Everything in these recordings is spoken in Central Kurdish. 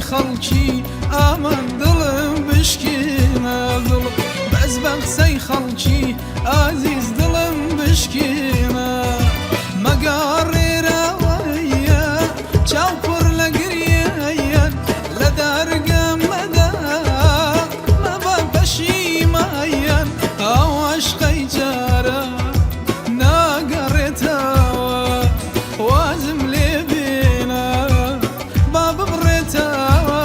خەڵکی ئامان دڵم بشکێنە دڵم بەس بە قسەی خەڵکی ئازیز دڵم بشکێنە مەگەڕێرەوەیە چاو پڕ لە گریەیە لە دارگە مەدە مەبە پەشیمایەن ئەو عەشقەی جارە ناگەڕێتەوە وازم لێ بێنە با ببڕێتەوە.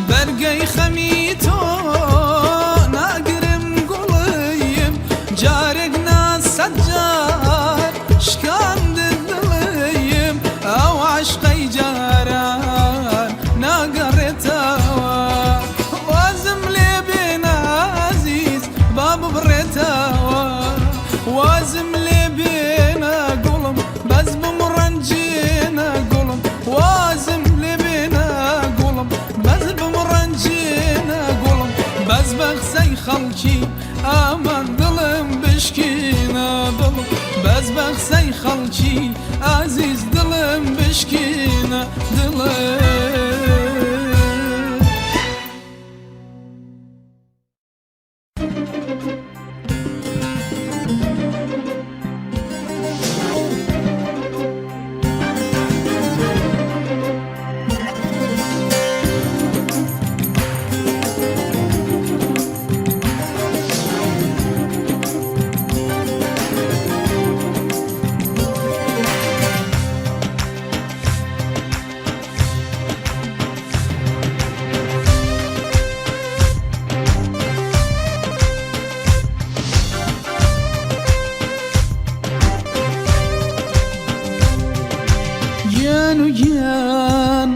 بەرگەی خەمی تۆ ناگرم گوڵیم جارێک نا سەد جار شکاندت دڵیم ئەو عەشقەی جاران ناگەڕێتەوە وازم لێ بێنە ئازیز با ببڕێتەوە وازم لێ بێنە گوڵم بەس بمڕەنجێنە گوڵم وازم لێ بێنە گوڵم بەس بمڕەنجێنە گوڵم بەس بە قسەی خەڵکی ئامان دڵم بشکێنە دڵم بەس بە قسەی خەڵکی ئازیز دڵم بشکێنە دڵم. گیان و گیان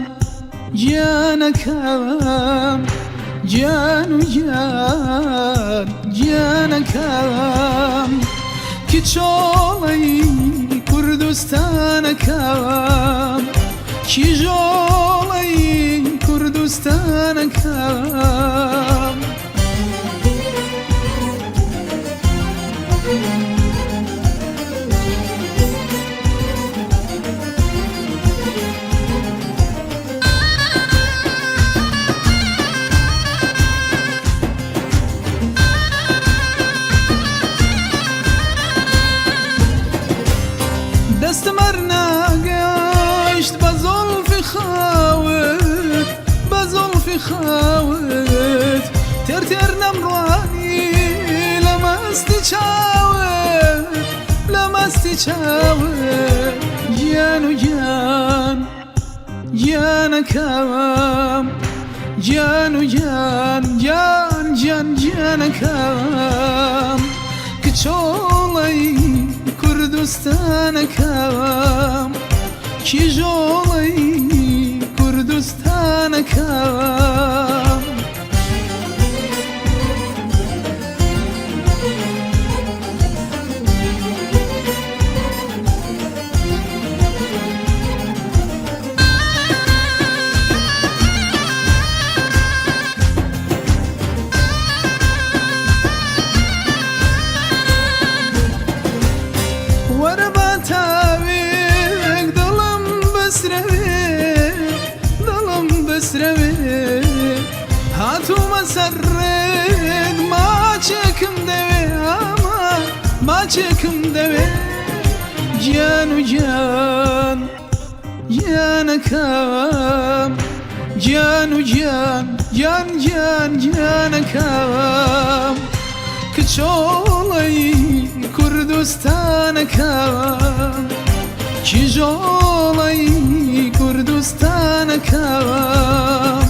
گیانەکەم گیان و گیان گیانەکەم کچۆڵەی کوردستانەکەم کیژۆڵەی کوردستانەکەم. دەستم هەر ناگەشت بە زوڵفی خاوت بە زوڵفی خاوت تێر تێر نەمڕوانی لە مەستی چاوت لە مەستی چاوت گیان و گیان گیانەکەم گیان و گیان گیان گیان گیانەکەم کچۆڵەی کوردستانەکەم کیژۆڵەی کوردستانەکەم. وەرە با تاوێک دڵم بسرەوێ دڵم بسرەوێ هاتوومە سەر ڕێت ماچێکم دەوێ ئامان ماچێکم دەوێ گیان و گیان گیانەکەم گیان و گیان گیان گیان گیانەکەم کچۆڵەی کوردستانەکەم کیژۆڵەی کوردستانەکەم.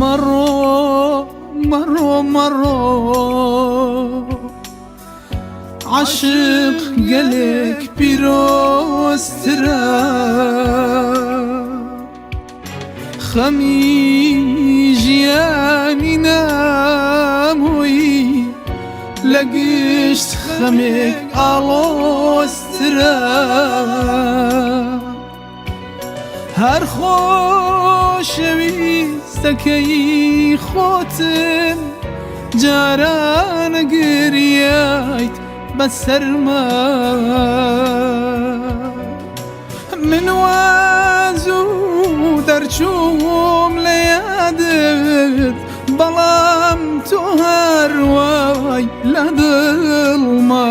مەڕۆ مەڕۆ مەڕۆ عەشق گەلێک پیرۆزترە خەمی ژیانی نامۆیی لە گشت خەمێک ئاڵۆزترە. هەر خۆشەویستەکەی خۆتم جارانە گریایت بەسەرما من وازوو دەرچووم لە یادت بەڵام تۆ هەروای لە دڵما.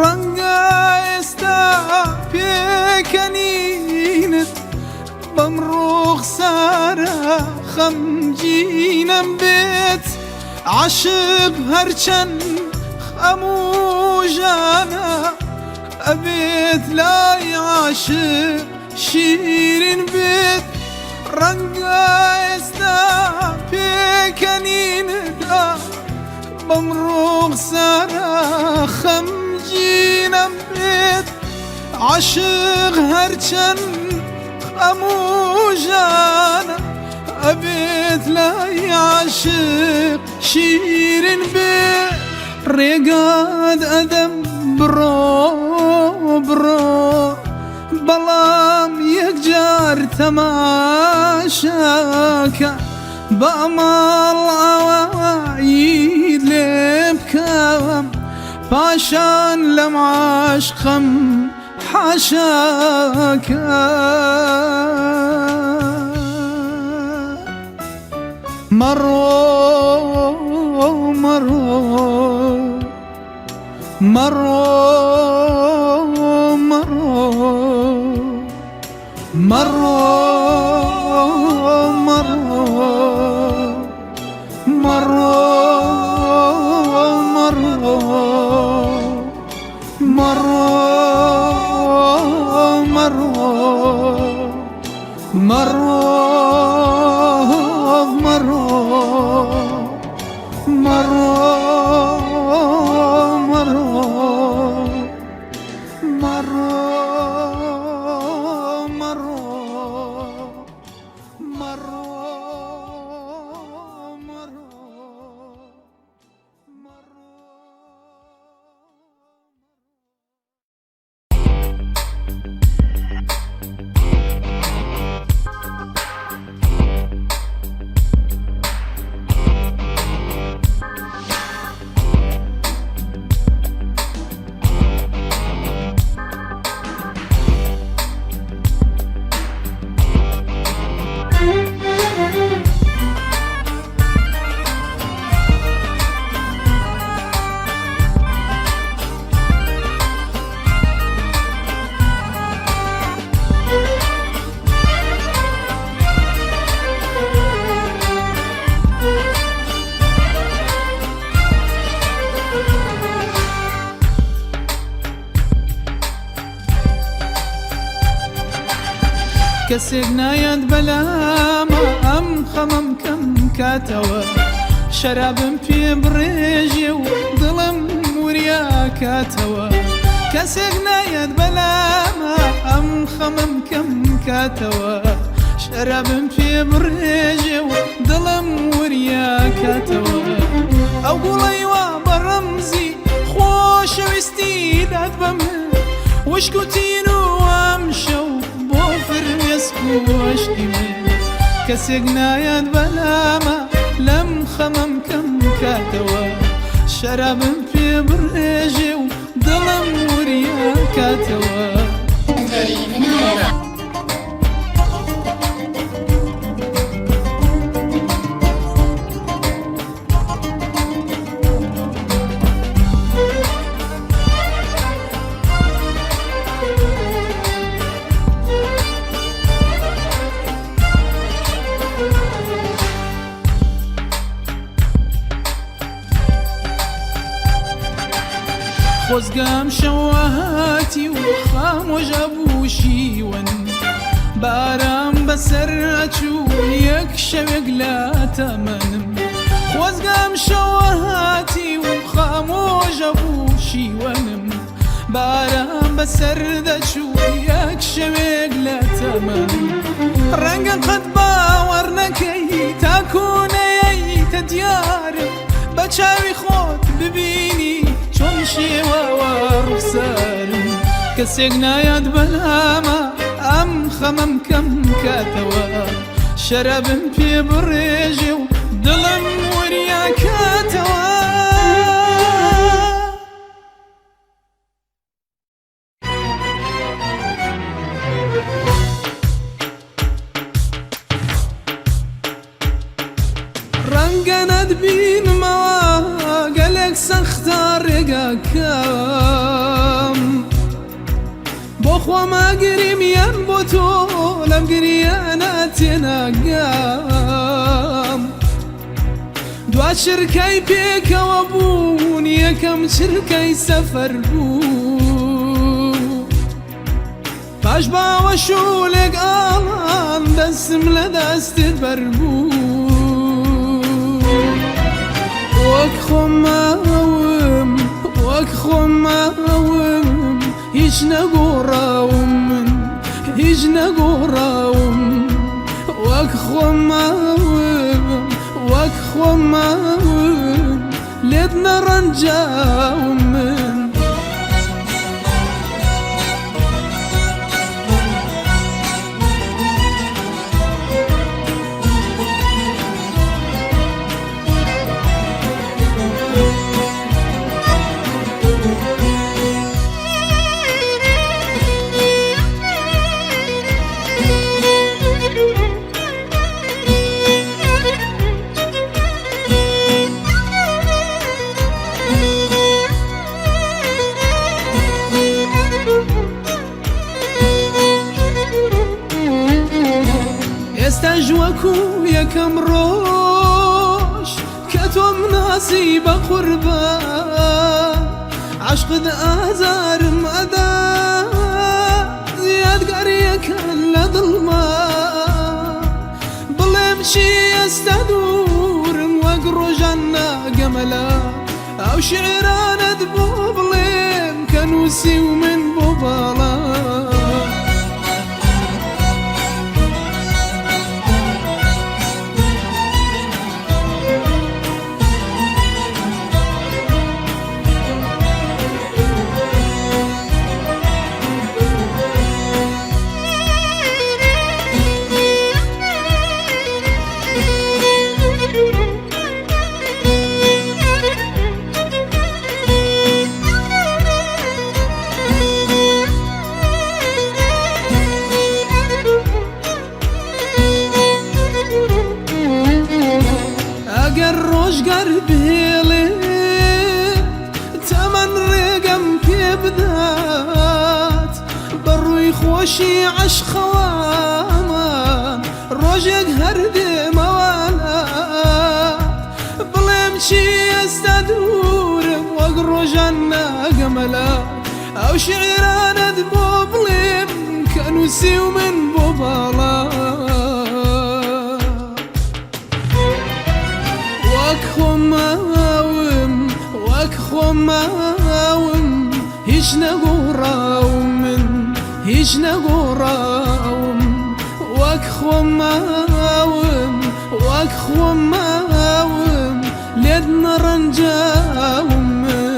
ڕەنگە ئێستا پێکەنینت بەم ڕوخسارە خەمگینم بێت عەشق هەرچەند خەم و ژانە ئەبێت لای عاشق شیرین بێت ڕەنگە ئێستا پێکەنینت بەم ڕوخسارە خەمگینم بێت عەشق هەرچەند خەم و ژانە ئەبێت لای عاشق شیرین بێ ڕێگات ئەدەم بڕۆ بڕۆ بەڵام یەکجار تەماشاکە با ماڵئاواییت لێ بکەم پاشان لەم عاشقەم حاشاکە. مەڕۆ مەڕۆ مەڕۆ مەڕۆ مەڕۆ مەڕۆ مەڕۆ مەڕۆ مەڕۆ مەڕۆ مەڕۆ مەڕۆ مەڕۆ مەڕۆ مەڕۆ مەڕۆ مەڕۆ مەڕۆ. کەسێک نایەت بەلامە ئەم خەمەم کەم کاتەوە شەرابم پێ بڕێژێ و دڵم وریا کاتەوە کەسێک نایەت بەلامە ئەم خەمم کەم کاتەوە شەرابم پێ بڕێژێ و دڵم. وشک و تین و ئەمشەو بۆ فرمێسک و ئەشکی من. کەسێک نایەت بەلامە لەم خەمەم کەم کاتەوە، شەرابم پێ بڕێژێ و دڵم وریا کاتەوە. خۆزگەم شەوەهاتی و خامۆش ئەبوو شیوەن، بارام بەسەر ئەچوو یەک شەوێک لە تەمەنم. خۆزگەم شەوەهاتی و خامۆش ئەبوو شیوەنم، بارام بەسەر دەچوو یەک شەوێک لە تەمەنم. ڕەنگە قەت باوەڕ نەکەی تاکوو نەیەیتە دیارم، بە چاوی خۆت ببینی چۆن شێواوە ڕوخسارم. کەسێک نایات بەلامە ئەم خەمەم کەم کاتەوە، شەرابم پێ بڕێژێ و دڵم وریا کاتەوە. ڕەنگە نەتبینمەوە گەلێک سەختە ڕێگاکەم، بۆ خۆمەگریم یان بۆ تۆ لەم گریانە تێناگەم. دوا چرکەی پێکەوە بوون یەکەم چرکەی سەفەر بوو، پاش باوەش و لێک ئاڵان دەستم لە دەستت بەربوو. وەک خۆم ماوم، وەک خۆم ماوم، هیچ نەگۆڕاوم من، هیچ نەگۆڕاوم. وەک خۆم ماوم، وەک خۆم ماوم، لێت نەڕەنجاوم من. ئێستاش وەکو یەکەم ڕۆژ کە تۆم ناسی بە قوربان، عەشقت ئازارم ئەدا یادگاریەکان لە دڵما. بڵێم چی ئێستا دوورم وەک ڕۆژان ناگەمەلا، ئەو شعرانەت بۆ بڵێم کە نووسی و من بۆ باڵا. ئەگەر ڕۆژگار بهێڵێ تەمەن ڕێگەم پێ بدات، بە ڕووی خۆشی عەشقەوەمان ڕۆژێک هەر دێمەوالات. بڵێم چی ئێستا دوورم وەک ڕۆژان ناگەمەلا، ئەو شعرانەت بۆ بڵێم کە نووسی و من بۆ باڵا. وەک خۆم ماوم، وەک خۆم ماوم، هیچ نەگۆڕاوم من، هیچ نەگۆڕاوم. وەک خۆم ماوم، وەک خۆم ماوم، لێت نەڕەنجاوم من.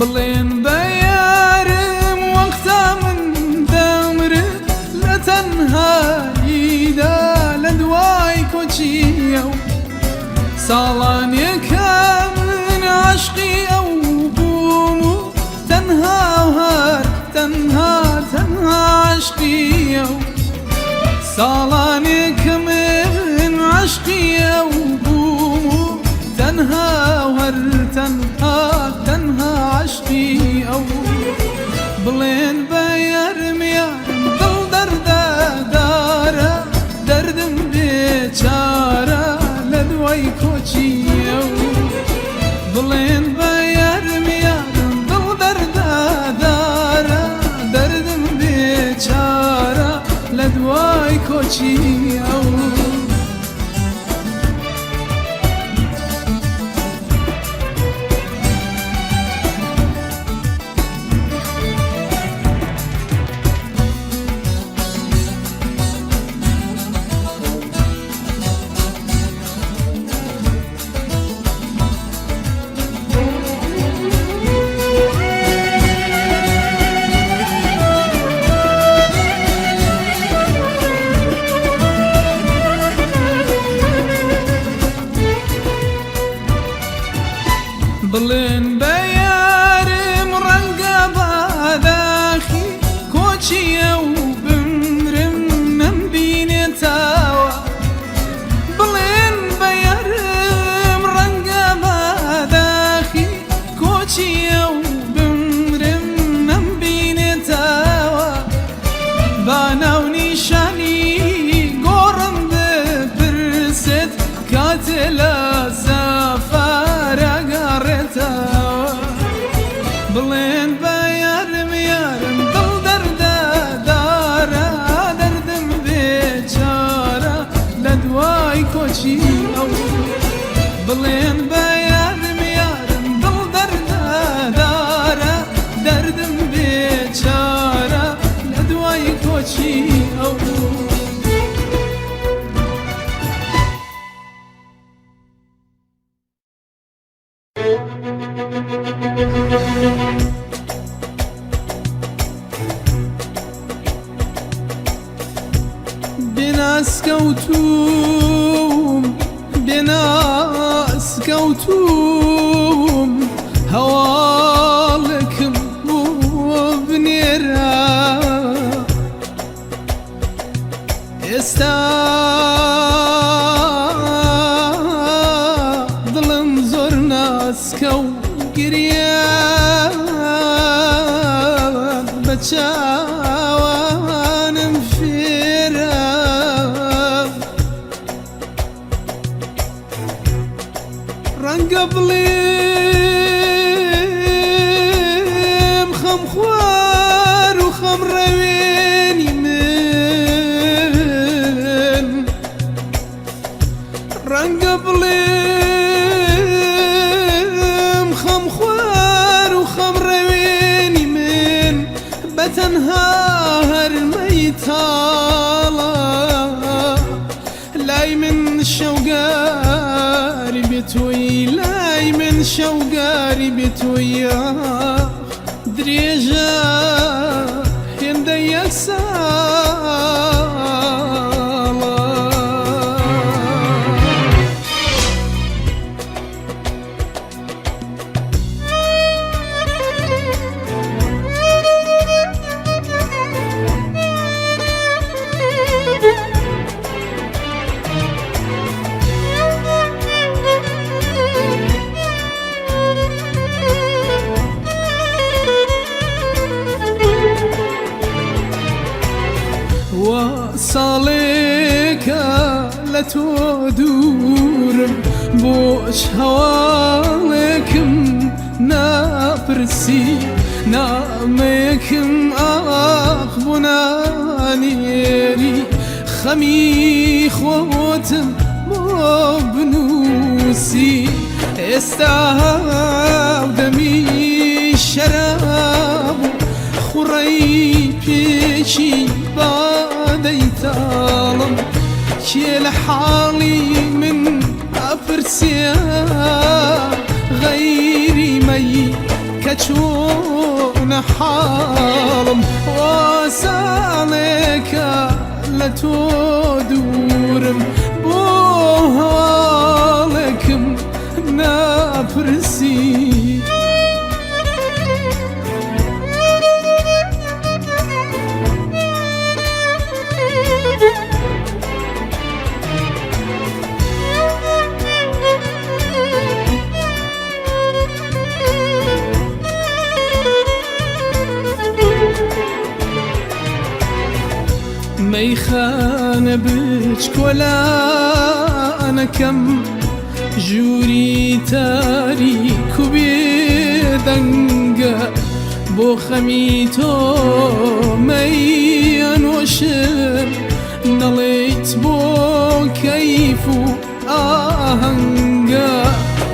بڵێن بە یارم وەختا من دەمرم لە تەنهاییدا لە دوای کۆچی ئەو. ساڵانێکە من عاشقی ئەو بووم و تەنها و هەر تەنها تەنها عاشقی ئەو. ساڵانێکە من عاشقی ئەو بووم و تەنها و هەر تەنها تەنها عاشقی ئەو. بڵێن بە یارم یارم دڵ دەردەدارە دەردم بێچارە لە دوای کۆچی ئەو. بڵێن بە یارم یارم دڵ دەردەدارە دەردم بێچارە لە دوای کۆچی ئەو. بڵێن بە یارم ڕەنگە باداخی کۆچی ئەو بمرم نەمبینێتەوە. بڵێن بە یارم ڕەنگە باداخی کۆچی ئەو بمرم نەمبینێتەوە. با ناونیشانی گۆڕم بپرسێت کاتێ لە سەفەرە گەڕێتەوە. بڵێن بە یارم یارم دڵ دەردەدارە دەردم بێچارە لە دوای کۆچی ئەو. بڵێن بە یارم یارم دڵ دەردەدارە دەردم بێچارە لە دوای کۆچی ئەو. بێناسکەوتوم بێناسکەوتوم هەواڵێکم بۆ بنێرە. ئێستا دڵم زۆر ناسکە و گریان بە چاوانم فێرە. ڕەنگە بڵێم خەم خوار و خەم ڕەوێنی من، ڕەنگە بڵێم خەم خوار و خەم ڕەوێنی من بە تەنها هەر مەیتاڵە. لای من شەوگاری بێتۆی، لای من شەوگاری بێتۆی درێژە هێندە یەک ساڵە. وا ساڵێکە لە تۆ دوورم بۆچ هەواڵێکم ناپرسی، نامەیەکم ئاخ بۆ نانێری خەمی خۆتم بۆ بنووسی. ئێستا هاودەمی شەراب و خوڕەی پێکی بادەی تاڵم، کێ لە حاڵی من ئەپرسێ غەیری مەی کە چوونە حاڵم وا ساڵێکە لە تۆ دوورم بۆ هەواڵێکم ناپرسی. مەیخانە بچکۆلانەکەم ژووری تاریک و بێدەنگە بۆ خەمی تۆ مەیەنۆشم نەڵێیت بۆ کەیف و ئاهەنگە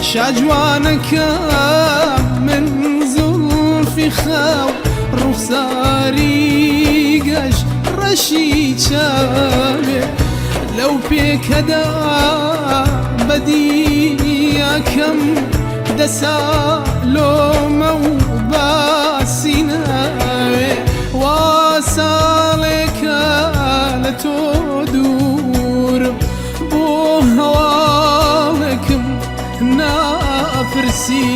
شاجوانەکە من زوڵفی خاو ڕوخساری گەش ڕەشی چاوێ لەو پێکەدا بەدیاکەم دەسا لۆمە و باسی ناوێ وا ساڵێکە لە تۆ دوورم بۆ هەواڵێکم ناپرسی.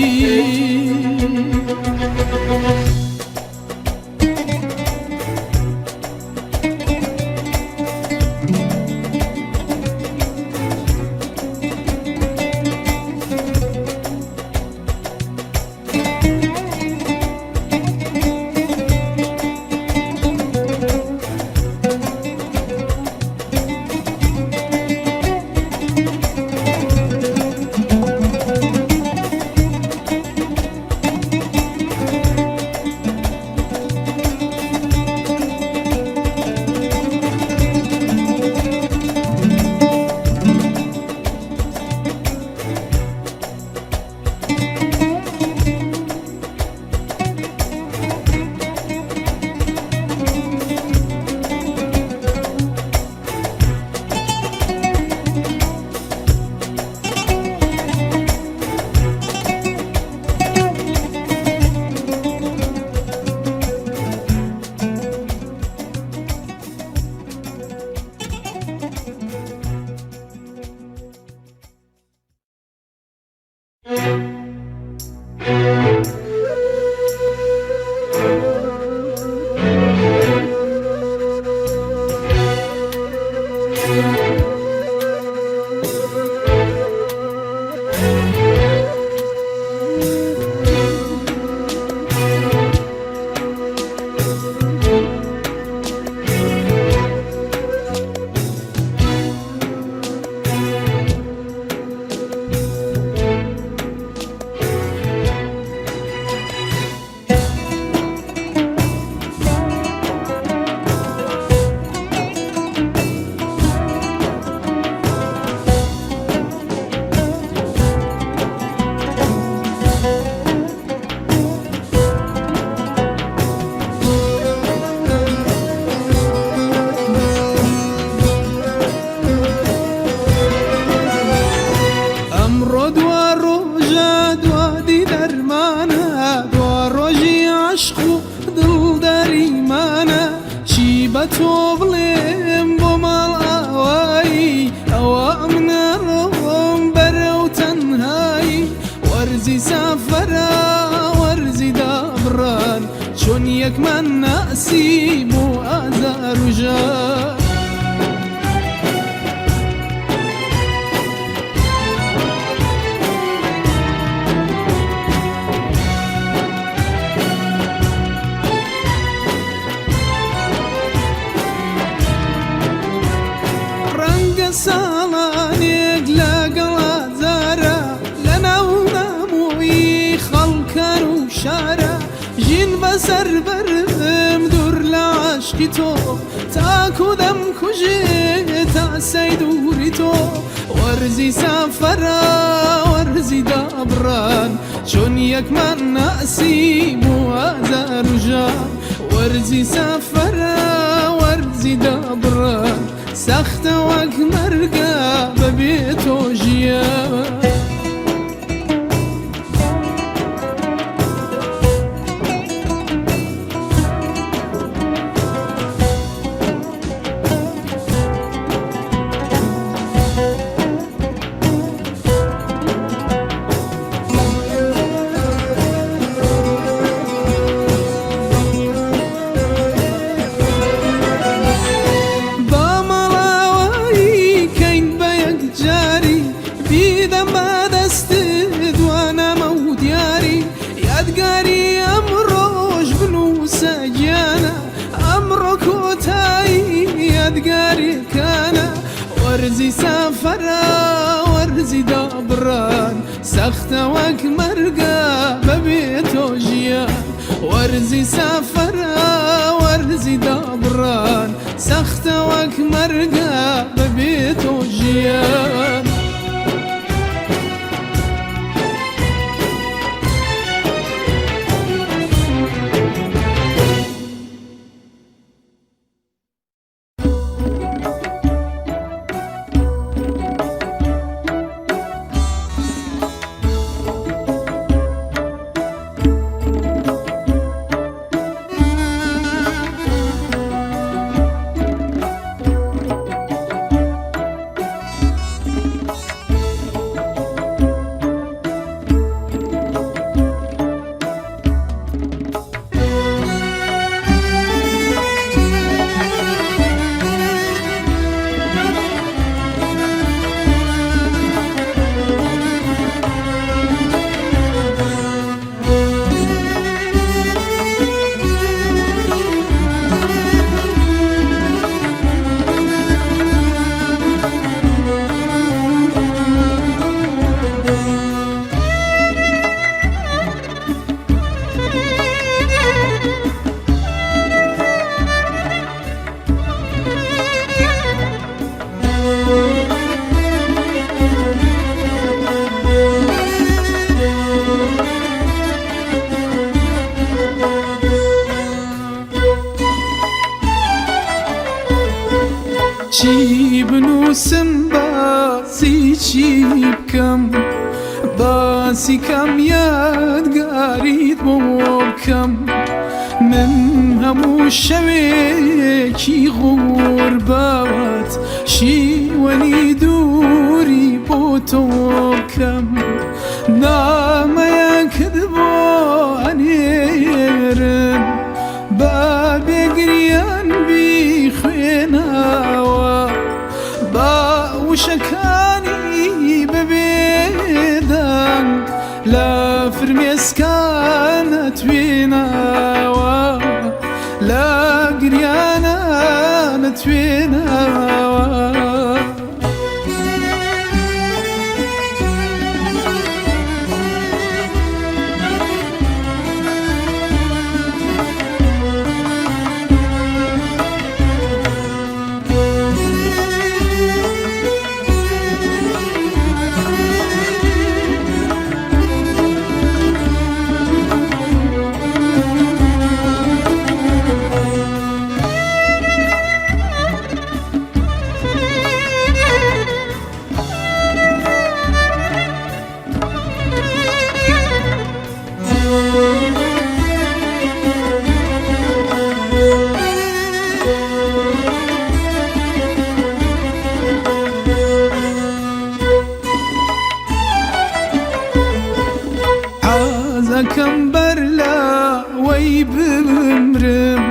ئەمڕۆ دوا ڕۆژە دوا دیدارمانە دوا ڕۆژی عەشق و دڵداریمانە چی بە تۆ بڵێم بۆ ماڵ ئاوایی ئەوە ئەمنە ڕۆم بەرەو تەنهایی وەرزی سەفەرە وەرزی دابڕان چۆن یەکمان ناسی بۆ ئازار و ژان. ڕەنگە ساڵانێک لەگەڵ ئازارە لەناو نامۆیی خەڵکان و شارە ژین بەسەر بەرم دوور لە عەشقی تۆ تاکو دەمکوژێ تاسەی دووری تۆ وەرزی سەفەرە وەرزی دابڕان چۆن یەکمان ناسی بۆ ئازار و ژان وەرزی سەفەرە وەرزی دابڕان سەختە وەک مەرگە بەبێ تۆ ژیان. سەفەرە وەرزی دابڕان سەختە وەک مەرگە بەبێ تۆ ژیان وەرزی سەفەرە وەرزی دابڕان سەختە وەک مەرگە بەبێ تۆ ژیان. چی بنووسم باسی چی بکەم باسی کەم یادگاریت بۆ بکەم من هەموو شەوێکی غوربات شیوەنی دووری بۆ تۆ بکەم نامەیەکت بۆ ئەنێرم با بێ گریان بیخوێنەوە با وشەکانی بەبێدەنگ لە فرمێسکانە توێنەوە لە گریانە نەتوێنەوە. حەزەکەم بەر لەوەی بمرم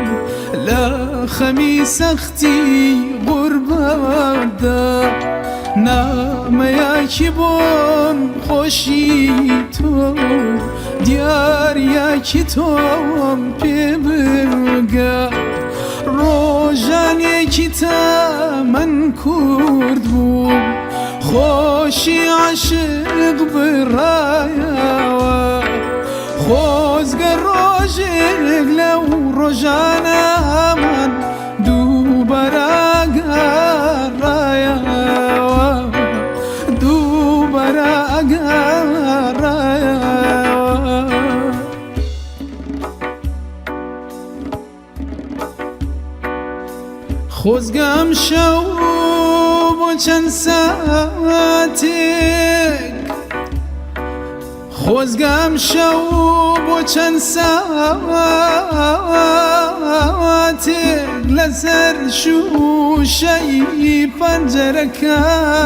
لە خەمی سەختی غوربەتدا نامەیەکی بۆم خۆشی تۆ دیاریەکی تۆم پێ بگە ڕۆژانێکی تەمەن کورد بووم خۆشی عاشق بڕایەوە خۆزگە ڕۆژێک لەو ڕۆژانەمان دووبارە گەڕایەوە دووبارە گەڕایەوە. خۆزگە ئەمشەو بۆ چەند ساتێک خۆزگە ئەمشەو بۆ چەند ساتێک لەسەر شووشەی پەنجەرەکەم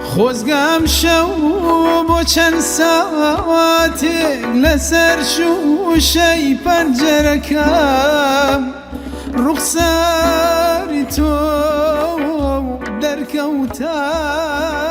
خۆزگە ئەمشەو بۆ چەند ساتێک لەسەر شووشەی پەنجەرەکەم ڕوخساری تۆ دەرکەوتایە.